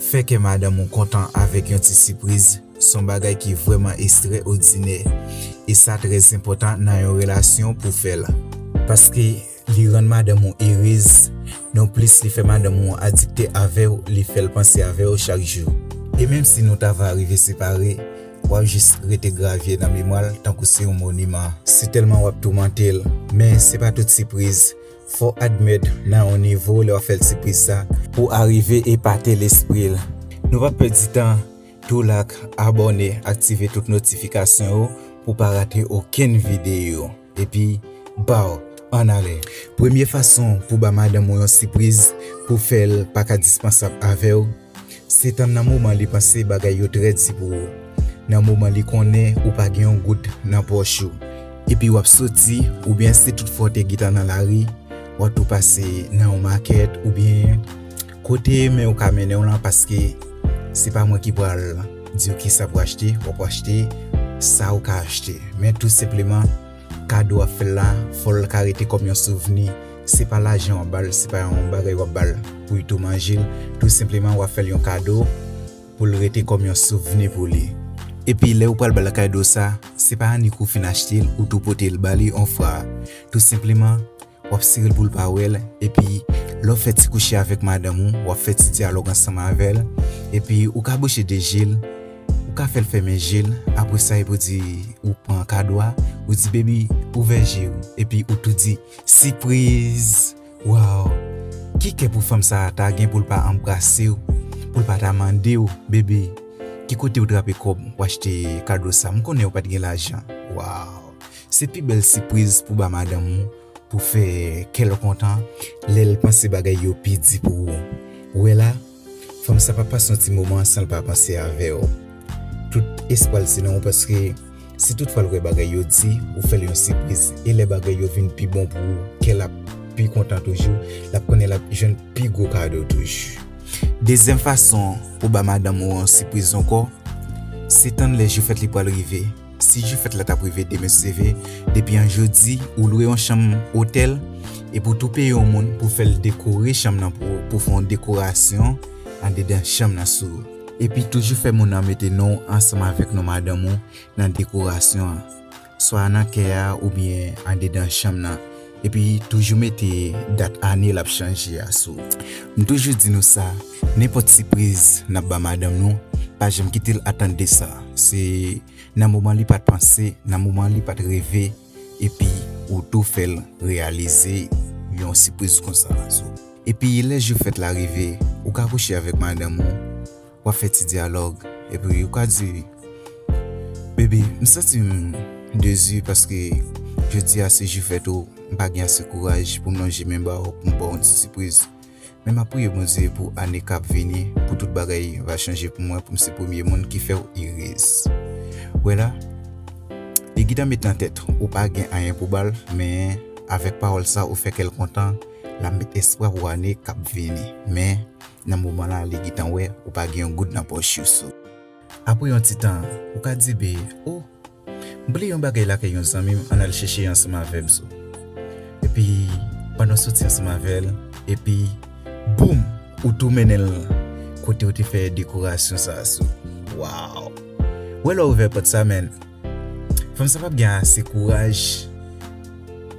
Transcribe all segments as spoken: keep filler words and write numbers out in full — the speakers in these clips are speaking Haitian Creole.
Fè kè madanm ou kontan avèk yon ti sipriz se yon bagay ki vrèman ekstrèòdinè. E sa trè enpòtan nan yon relasyon pou fè l. Paske li rann madanm ou erez, nonplis li fè madanm ou adikte avè w, li fè l panse avè w chak jou. E menm si nou ta va rive separe, w ap jis rete gravye nan memwa l tankou se yon moniman. Se tèlman w ap toumante l. Men se pa tout sipriz. Fò w admèt nan yon nivo lè w ap fè l sipriz sa pou w arive epate lespri l. Nou p ap pèdi tan, tou like, abòne, aktive tout notifikasyon yo pou w pa rate okenn videyo. Epi, baw, ann ale. Premye fason pou ba madanm ou yon sipriz pou fè l pa ka dispansab avè w, se tann nan moman li panse bagay yo trè di pou ou. Nan moman li konnen ou pa gen yon goud nan pòch ou. Epi w ap soti, oubyen si toutfwa w te gentan nan lari, w ap tou pase nan yon makèt, oubyen kote men w ka mennen w lan, paske se pa mwen ki pral di w kisa pou w achte, w ap achte sa w ka achte. Men tou senpleman, kado w ap fè l la, fò l ka rete kòm yon souvni. Se pa lajan w ap ba l, se pa yon bagay w ap ba l pou l tou manje l. Tou senpleman, w ap fè l yon kado pou l rete kòm yon souvni pou li. Epi lè ou pral ba l kado sa, se pa annik ou fin achte l, ou tou pote l ba li yon fwa. Tou senpleman, w ap sere l pou l pa wè l. Epi lè w fè ti kouche avèk madanm ou, w ap fè ti dyalòg ansanm avè l. Epi ou ka bouche de je l, ou ka fè l fèmen je l. Apre sa, epi w di, ou pran kado a, ou di, "Baby, ouvè je w." Epi ou tou di, "Sipriz!" Waw! Ki kè pou fanm sa a ta gen pou l pa anbrase w, pou l pa ta mande w, "Bebe, ki kote w trape kòb w achte kado sa? M konnen w pa t gen lajan." Waw! Se pi bèl sipriz pou ba madanm ou, pou fè kè l kontan, lè l panse bagay yo pi di pou ou. Ou wè la, fanm sa p ap pase yon ti moman san l pa panse avè w. Tout espwa l se nan ou, paske si toutfwa l wè bagay yo di, ou fè l yon sipriz, e lè bagay yo vin pi bon pou ou, kè l ap pi kontan toujou, l ap konnen l ap jwenn pi gwo kado toujou. Dezyèm fason pou ba madanm ou yon sipriz ankò, se tann lè jou fèt li pral rive. Si jou fèt la t ap rive demen si Dye vle, depi an jodi, ou lwe yon chanm otèl, epi w tou peye yon moun pou fè l dekore chanm nan pou ou, pou fè yon dekorasyon andedan chanm nan sou ou. Epi toujou fè moun nan mete non w ansanm avèk non madanm ou nan dekorasyon an, swa nan kè a oubyen andedan chanm nan. Epi toujou mete dat ane l ap chanje a sou ou. M toujou di nou sa, nenpòt sipriz n ap ba madanm nou, pa janm kite l atann de sa. Se nan moman li pa t panse, nan moman li pa t reve, epi ou tou fè l reyalize yon sipriz konsa sou ou. Epi lè jou fèt la rive, ou ka kouche avèk madanm ou, w ap fè ti dyalòg, epi ou ka di, "Bebe, m santi m dezi paske jodi a se jou fèt ou, m pa gen ase kouraj pou m lonje men ba w, pou m ba w yon ti sipriz. Men m ap priye Bondye pou ane k ap vini, pou tout bagay va chanje pou mwen, pou m se premye moun ki fè w erez." Wè la, li gentan met nan tèt ou pa gen anyen pou ba l, men avèk pawòl sa ou fè kè l kontan, l ap met espwa pou ane k ap vini. Men nan moman la, li gentan wè ou pa gen yon goud nan pòch ou sou. Apre yon ti tan, ou ka di, "Be, o, m bliye yon bagay lakay yon zanmi m, ann al chèche ansanm avè m sou." Epi pandan w soti ansanm avè l, epi boum, ou tou mennen l kote w te fè dekorasyon sa a sou. Waw! Wè lè w ouvè pòt sa, men fanm sa p ap gen ase kouraj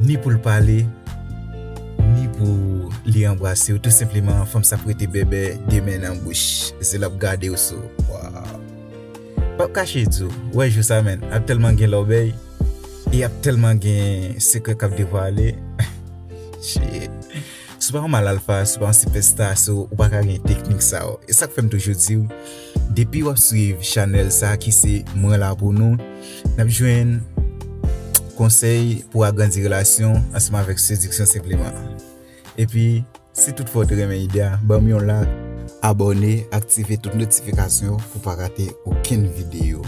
ni pou l pale, ni pou li anbrase w. Tou senpleman, fanm sa ap rete bèbè, de men nan bouch. Se l ap gade w sou. Waw! P ap kache di w, wè jou sa, men, ap tèlman gen lòbèy, e ap tèlman gen sekrè k ap devwale. Shit. Si w pa yon mal alfa, si w pa yon sipèsta, so ou pa ka gen teknik sa yo. E sa k fè m toujou di w, depi w ap swiv chanèl sa ki se Mwen la pou nou, n ap jwenn konsèy pou agrandi relasyon ansanm avèk sediksyon senpleman. Epi, si toutfwa w te renmen ide a, ban m yon like, abòne, aktive tout notifikasyon pou w pa rate okenn videyo.